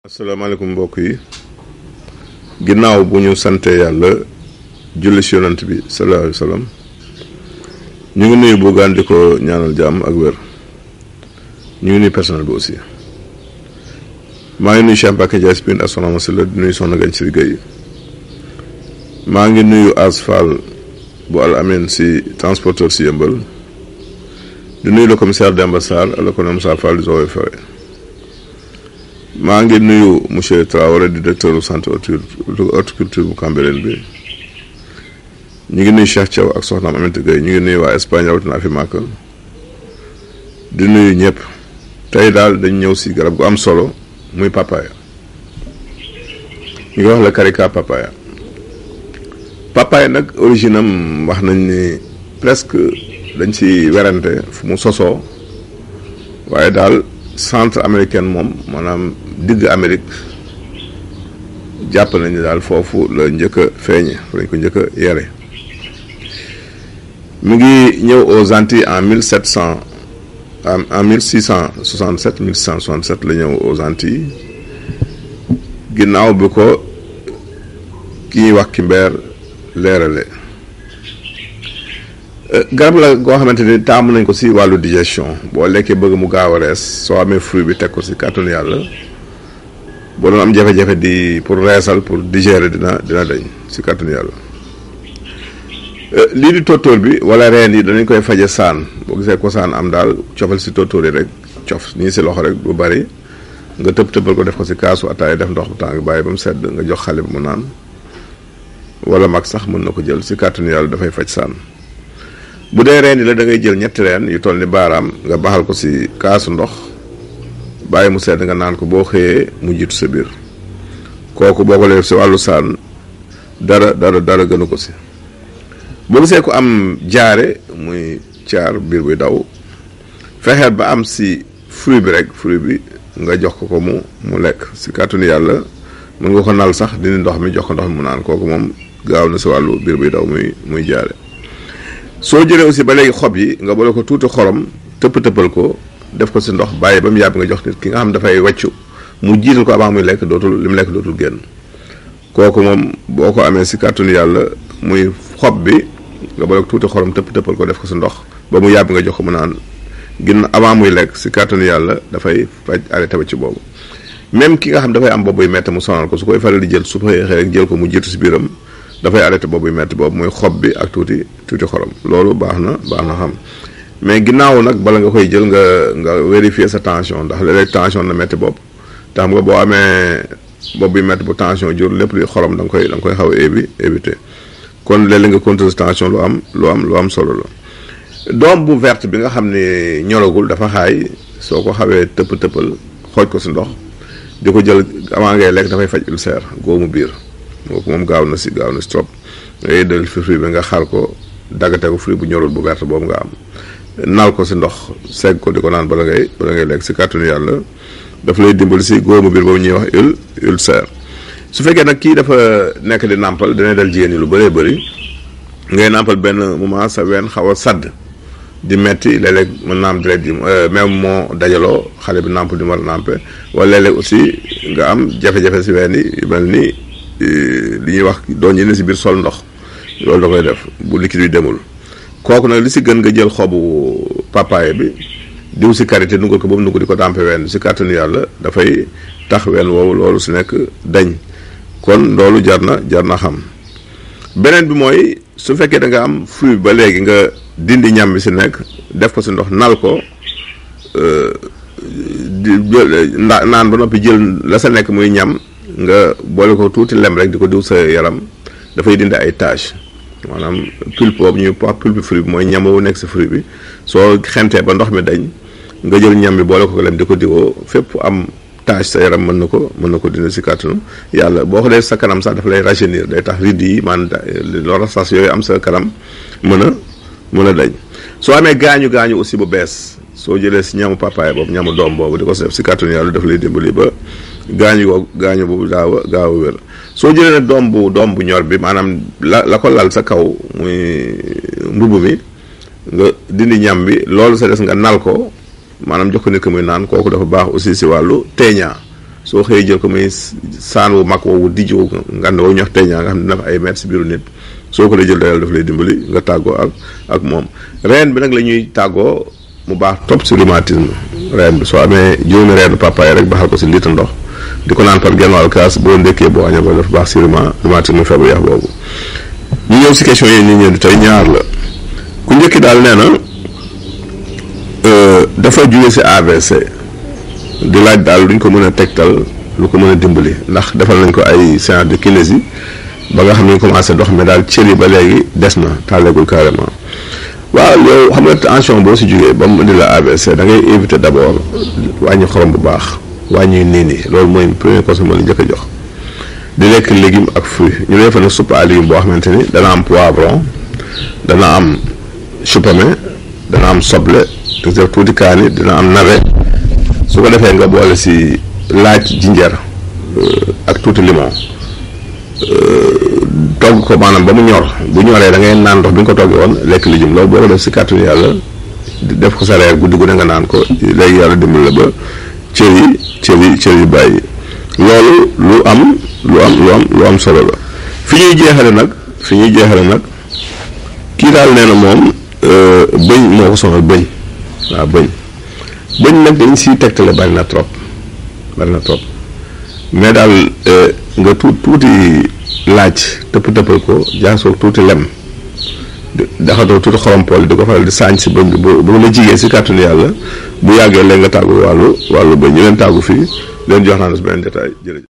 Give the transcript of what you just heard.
asalaamaaleykum mbokk yi ginnaaw bu ñu sante yàlla julli ci yonent bi sallallahu alayhi wa sallam ñu ngi nuyu Bougane di ko ñaanal jàmm ak wér ñu ngi nuyu personnel bi aussi maa ngi nuyu Cheikh Mbacké Ndiaye Spine ak Soxna Masila di nuyu Soxna Gagne Siri Gueye maa ngi nuyu Asfal bu Al Amin si transporteur si Yëmbal di nuyu le commissaire Demba Sarr ak le colonel Moussa Fall di Eaux et Forêts maa ngi nuyu monsieur Traoré di directeur du centre horticulture bu Cambérène bi ñu ngi nuyu Cheikh Thiaw ak soxnaam Aminata Gueye ñu ngi nuyu waa Espagne rawatina fi màkk di nuyu ñëpp tey daal dañ ñëw si garab gu am solo muy papaya ñu ngi wax la carica papaya nag origine am wax nañ ni presque dañ si werante fu mu sosoo waaye daal centre américaine moom maanaam digg Amérique jàpp nañu daal foofu la njëkk a feeñe lañ ko njëkk a yare mu ngi ñëw aux Antilles en 1667 la ñëw aux Antilles ginnaaw bi ko ki ñuy wax Kimbère leerale garab la goo xamante ni taamu nañ ko si wàllu digestion boo lekkee bëgg mu gaaw a rees soo amee fruit bi teg ko si kàttanu yàlla boo doon am jafe-jafe di pour reesal pour digérer dina dañ si kàttanu yàlla lii di tóortóor bi wala reen yi danañ koy faje saan boo gisee ko saan am daal cofal si tóortóor yi rek cof nii si loxo rek bu bari nga tëbal ko def ko si kaasu ataay def ndox bu tàng bàyyi ba mu sedd nga jox xale bi mu naan wala mag sax mën na ko jël si kàttanu yàlla dafay faj saan bu dee reen yi la da ngay jël ñetti reen yu toll ni baaraam nga baxal ko si kaasu ndox bàyyi mu sedd nga naan ko boo xëyee mu jiitu sa biir kooku boo ko def si wàllu saan dara gënu ko si boo gisee ko am jaare muy caar biir buy daw fexeel ba am si fruit bi nga jox ko mu lekk si kàttanu yàlla mën nga ko nal sax dindi ndox mi jox ko ndox mi mu naan kooku moom gaaw na si wàllu biir buy daw muy jaare soo jëlee aussi ba léegi xob yi nga boole ko tuuti xorom tëppal ko def ko si ndox bàyyi ba mu yàbb nga jox nit ki nga xam dafay wàccu mu jiital ko avant muy lekk li mu lekk dootul génn kooku moom boo ko amee si kàttanu yàlla muy xob bi nga boole ko tuuti xorom tëppal ko def ko si ndox ba mu yàbb nga jox ko mu naan ginn avant muy lekk si kàttanu yàlla dafay faj arrêté ba ci boobu même ki nga xam dafay am boobu metti mu sonal ko su koy faral di jël su xëyee rek jël ko mu jiitu si biiram dafay arrêté boobu metti boobu muy xob bi ak tuuti xorom loolu baax na xam mais ginnaaw nag bala nga koy jël nga vérifier sa tension ndax léeg-léeg tension na metti bopp te xam nga boo amee bopp bi metti bu tension jur lépp luy xorom da nga koy xaw a éviter kon léeg-léeg nga contrôler tension lu am solo la. doom bu verte bi nga xam ne ñoragul dafa xaay soo ko xawee tëppal xooj ko si ndox di ko jël avant ngay lekk dafay faj ulcère góomu biir. moom gaaw na si trop ngay del fi fruit bi nga xar ko daggate ko fruit bu ñorul bu verte boobu nga am naal ko si ndox segg ko di ko naan bala ngay lekk si kàttanu yàlla daf lay dimbali si góomu biir boobu ñuy wax ulcère su fekkee nag kii dafa nekk di nàmpal dina dal jigéen ñi lu bëree bëri ngay nàmpal benn moment sa ween xaw a sadd di metti léeg-léeg mën naam deret ji même moo dajaloo xale bi nàmpal di war a nàmpe wala léeg-léeg aussi nga am jafe-jafe si ween yi mel ni li ñuy wax doon yi ne si biir sol ndox loolu da koy def bu liquide yi demul kooku nag li si gën nga jël xobu papaye bi diw si karité nugal ko ba mu nugg di ko dàmpe wenn si kàttanu yàlla dafay tax wenn woowu loolu si nekk dañ kon loolu jar na xam beneen bi mooy su fekkee da nga am fruit ba léegi nga dindi ñam bi si nekk def ko si ndox nal ko naan ba noppi jël la sa nekk muy ñam nga boole ko tuuti lem rek di ko diw sa yaram dafay dindi ay tache maanaam pulpe boobu ñuy wax pulpe fruit bi mooy ñam boobu nekk sa fruit bi soo xentee ba ndox mi dañ nga jël ñam bi boole ko lem di ko diwoo fépp am tache sa yaram mën na ko dindi si kàttanu yàlla boo ko dee sa kanam sax dafa lay rajeunir day tax rides yi maanaam loolu sas yooyu am sa kanam mën a dañ soo amee gaañu aussi bu bees soo jëlee si ñamu papaye boobu ñamu doom boobu di ko def si kàttanu yàlla daf lay dimbali ba gaañu boobu gaaw a wér soo jëlee nag doom bu ñor bi maanaam la ko lal sa kaw muy mbubb mi nga dindi ñam bi loolu sa des nga nal ko maanaam jox ko nit ko muy naan kooku dafa baax aussi si wàllu teeñaa soo xëyee jël ko muy saan wu mag woowu dijjoo ngand woowu ñox teñaa nga xam ne dina fa ay mètres si biiru nit soo ko dee jël dayal daf lay dimbali nga tàggoo ak moom. reen bi nag la ñuy tàggoo mu baax topp si rhumatisme. reen bi soo amee juróomi reenu papaye rek baxal ko si litre ndox di ko naan par genn wàll kaas boo ndékkee boo añee ba dafa baax si rhumatisme feebar yax boobu. ñu ñëw si question yi ñu ñëw tey ñaar la ku njëkki daal nee na dafa jóge si AVC di laaj daal luñ ko mën a tegtal lu ko mën a dimbali ndax defal nañ ko ay séance de kinésie ba nga xam ne ñu commencé dox mais daal cër yi ba léegi des na tàlleegul carrément. waaw yow xam nga tension boo si jógee ba mu indi la AVC da ngay éviter d' abord wàññi xorom bu baax wàññi niin yi loolu mooy premier conseil moo la njëkk a jox. di lekk légume ak fruit ñu lay fa ne soupe à légume boo xamante ni dana am poivron dana am chou pommé dana am soble te def tuuti kaani dina am navet su ko defee nga boole si laaj jinjeer ak tuuti limon togg ko maanaam ba mu ñor bu ñoree da ngay naan ndox bi nga ko toggee woon lekk légume loolu boo ko def si kàttanu yàlla def ko sa reer guddi gu ne nga naan ko léegi yàlla dimbali la ba cër yi bàyyi loolu lu am solo la. fi ñuy jeexale nag kii daal nee na moom bëñ moo ko sonal bëñ waaw bëñ nag dañ siy tegtale bari na trop mais daal nga tuuti laaj tëppal ko jaasoo tuuti lem daxatoo tuuti xorompool di ko faral di saañ si bëñ bi bu la jigéen si kàttanu yàlla bu yàggee léegi nga tàggu wàllu bëñ ñu leen tàggu fii leen jox naa ne si beneen détail jërëjëf